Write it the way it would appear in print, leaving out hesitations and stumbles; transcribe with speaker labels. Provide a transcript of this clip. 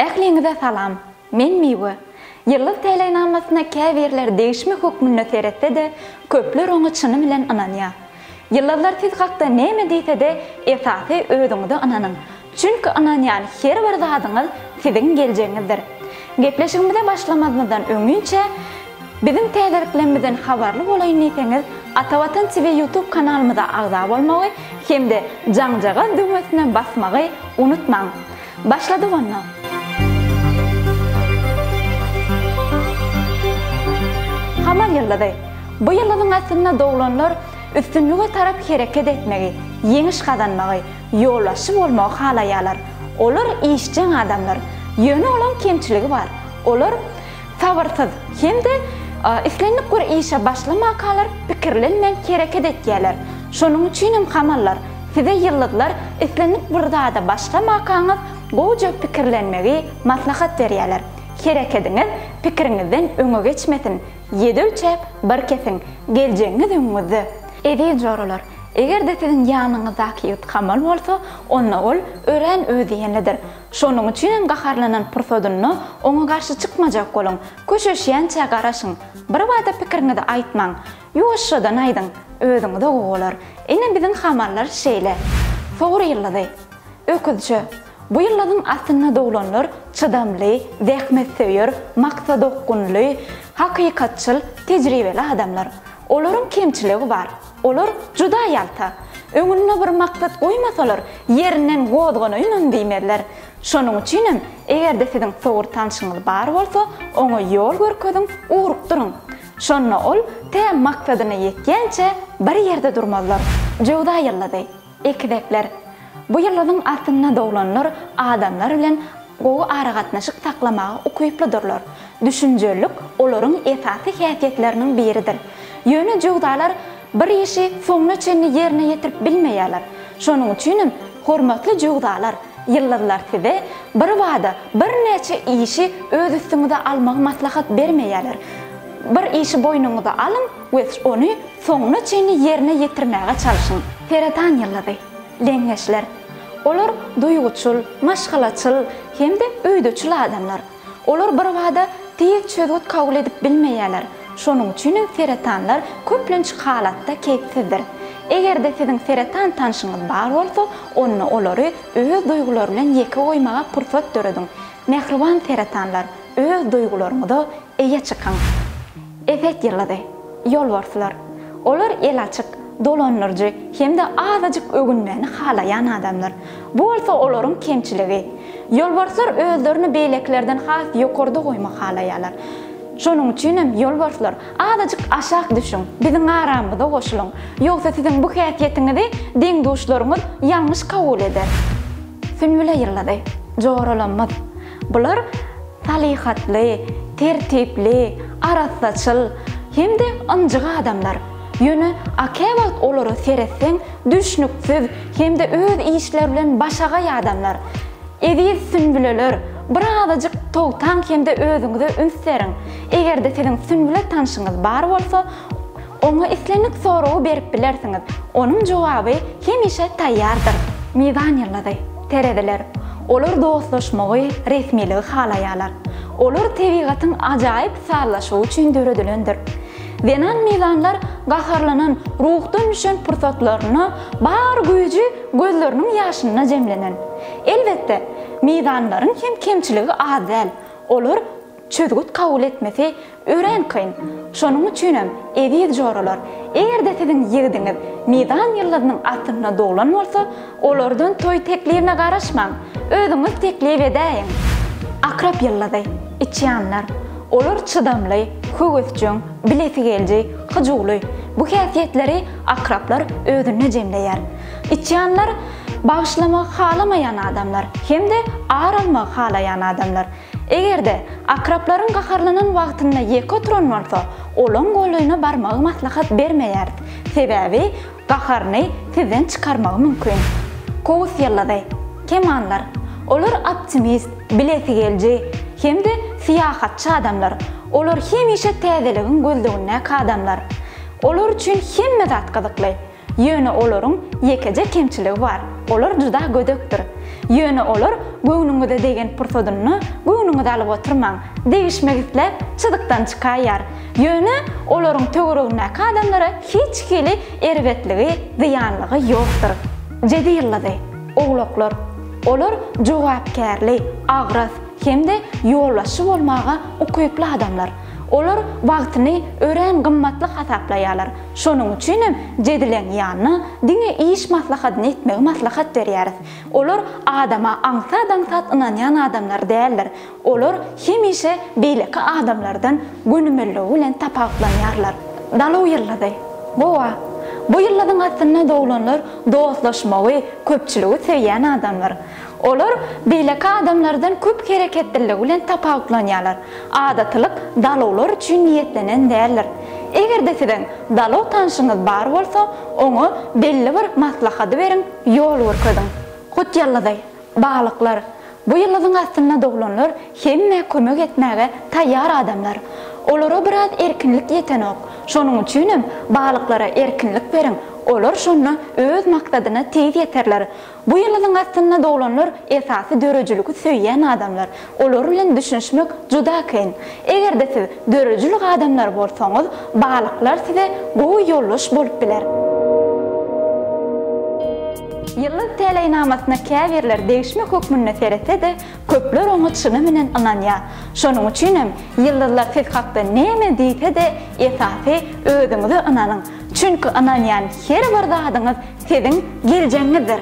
Speaker 1: Ähliňize salam! Men Miwe. Ýyldyz täleýnamasyna käbirleri degişme hökmünde seretse-de, köpler oňa çyny bilen ynanýar. Ýyldyzlar siz hakda näme diýse-de, esasy özüňize ynanyň. Çünki ynanýan her bir zadyňyz siziň geljegiňizdir. Gepleşigimize başlamazymyzdan öňinçä, biziň täzeliklerimizden habarly bolaýyn diýseňiz, Atavatan TV YouTube kanalymyza agza bolmagy hem-de jaňjagaz düwmesine basmagy unutmaň! Başladyk onda! Hamal ýyldyzy. Bu ýyldyzyň astynda doglanlar üstünlige tarap hereket etmegi, ýeňiş gazanmagy, ýolbaşçy bolmagy halaýarlar. Olar işjeň adamlar. Ýöne olaň kemçiligi bar. Olar sabyrsyz hem-de islendik bir işe başlamakalar pikirlenmän hereket etýärler. Şonuň üçinem hamallar, size ýyldyzlar islendik bir zada başlamakaňyz gowja pikirlenmegi maslahat berýärler. Herekediňiz pikiriňizden öňe geçmesin. Ýedi ölçäp, bir kesiň. Geljegiňiz öňüňizde. Eziz joralar, eger-de siziň ýanyňyzdaky ýigit hamal bolsa, onda ol örän özdiýenlidir. Şonuň üçinem gaharlanan pursadynda oňa garşy çykmajak boluň, köşeşýänçä garaşyň, birbada pikiriňizi aýtmaň, ýuwaşjadan aýdyň, özüňize gowy bolar. Ine biziň hamallar şeýle. Sowur ýyldyzy. Öküzçe. Bu ýyldyzyň astynda doglanlar çydamly, zähmetsöýer, maksadaokgunly, hakykatçyl, tejribeli adamlar. Olaryň kemçiligi bar. Olar juda ýalta. Öňünde bir maksat goýmasalar, ýerinden gozganaýynam diýmezler. Şonuň üçinem, eger-de siziň sowur tanşyňyz bar bolsa, oňa ýol görkeziň, ugrukdyryň. Şonda ol tä maksadyna ýetýänçä bir ýerde durmazlar. Jöwza ýyldyzy. Ekizekler. Bu ýyldyzyň astynda doglanlar adamlar bilen gowy aragatnaşyk saklamaga ukyplydyrlar. Düşünjelilik olaryň esasy häsiýetleriniň biridir. Ýöne jöwzalar bir işi soňuna çenli ýerine ýetirip bilmeýärler. Şonuň üçinem, hormatly jöwzalar, ýyldyzlar size birbada birnäçe işi öz üstüňize almagy maslahat bermeýärler. Bir işi boýnuňyza alyň we ony soňuna çenli ýerine ýetirmäge çalşyň. Seretan ýyldyzy. Leňňeçler. Olar duýguçyl, maşgalaçyl hem-de öýdeçil adamlar. Olar birbada tiz çözgüt kabul edip bilmeýärler. Şonuň üçin hem seretanlar köplenç halatda keýpsizdir. Eger-de siziň seretan tanşyňyz bar bolsa, onda olary öz duýgulary bilen ýeke goýmaga pursat dörediň. Mähriban seretanlar, öz duýgularyňyza eýe çykyň. Eset ýyldyzy. Ýolbarslar. Olar el açyk, dolandyryjy hem-de azajyk öwünmäni halaýan adamlar. Bu bolsa olaryň kemçiligi. Ýolbarslar özlerini beýlekilerden has ýokarda goýmagy halaýarlar. Şonuň üçin hem ýolbarslar, azajyk aşak düşüň, biziň aramyza goşulyň. Ýogsa siziň bu häsiýetiňizi deň-duşlaryňyz ýalňyş kabul eder. Sünbüle ýyldyzy. Joralamyz. Bular salyhatly, tertipli, arassaçyl hem-de ynjyk adamlar. Ýöne a käwagt olara seretseň düşnüksiz hem-de öz işleri bilen başagaý adamlar. Eziz sünbüleler, birazajyk togtaň hem-de özüňize üns beriň. Eger-de siziň sünbüle tanşyňyz bar bolsa, oňa islendik soragy berip bilersiňiz. Onuň jogaby hemişe taýýardyr. Mizan ýyldyzy. Tereziler. Olar dostlaşmagy, resmiligi halaýarlar. Olar tebigatyň ajaýyp sazlaşygy üçin döredilendir. Zenan mizanlar gaharlanan, ruhdan düşen pursatlarynda bar güýji gözleriniň ýaşynda jemlenen. Elbetde, mizanlaryň hem kemçiligi az däl. Olar çözgüt kabul etmesi örän kyn. Şonuň üçinem, eziz joralar, eger-de siziň ýigidiňiz Mizan ýyldyzynyň astynda doglan bolsa, olardan toý teklibine garaşmaň, özüňiz teklip edäýiň. Akrap ýyldyzy, içýanlar. Olar çydamly, höwesjeň, bilesigeliji, hyjuwly. Bu häsiýetleri akraplar özünde jemleýär. Içýanlar bagyşlamagy halamaýan adamlar hem-de ar almagy halaýan adamlar. Eger-de, akraplaryň gaharlanan wagtynda ýeke oturan bolsa, olaň golaýyna barmagy maslahat bermeýäris. Sebäbi gaharyny sizden çykarmagy mümkin. Kowus ýyldyzy. Kemanlar. Olar optimist, bilesigeliji hem-de syýahatçy adamlar. Olar hemişe täzeligiň gözlegindäki adamlar. Olar üçin hemme zat gyzykly. Ýöne olaryň ýekeje kemçiligi bar, olar juda gödekdir. Ýöne olar göwnüňize degen pursadynda göwnüňizi alyp oturmaň, degişmek isläp çyzykdan çykaýýar. Ýöne olaryň töweregindäki adamlara hiç hili erbetligi, zyýanlygy ýokdur. Jedi ýyldyzy, owlaklar. Olar jogapkärli, agras hem-de ýolbaşçy bolmaga ukyply adamlar. Olar wagtyny örän gymmatly hasaplaýarlar. Şonuň üçinem jedileň ýanyna diňe iş maslahadyny etmegi maslahat berýäris. Olar adama aňsat-aňsat ynanýan adamlar däldir. Olar hemişe beýleki adamlardan gönümelligi bilen tapawutlanýarlar. Daluw ýyldyzy. Gowa. Bu ýyldyzyň astynda doglanlar dostlaşmagy, köpçüligi söýýän adamlar. Olar beýleki adamlardan köp hereketliligi bilen tapawutlanýarlar. Adatylyk daluwlar üçin niýetlenen däldir. Eger-de siziň daluw tanşyňyz bar bolsa, oňa belli bir maslahady beriň, ýol görkeziň. Hut ýyldyzy. Balyklar. Bu ýyldyzyň astynda doglanlar hemmä kömek etmäge taýýar adamlar. Olara biraz erkinlik ýetenok. Şonuň üçinem balyklara erkinlik beriň, olar şonda öz maksadyna tiz ýeterler. Bu ýyldyzyň astynda doglanlar esasy döredijiligi söýýän adamlar. Olar bilen düşünişmek juda kyn. Eger-de siz döredijilik adamlary bolsaňyz, balyklar size gowy ýoldaş bolup biler. Ýyldyz täleýnamasyna käbirler degişme hökmünde seretse-de, köpler oňa çyny bilen ynanýar. Şonuň üçinem, ýyldyzlar siz hakda näme diýse-de, esasy özüňize ynanyň. Çünki ynanýan her bir zadyňyz siziň geljegiňizdir.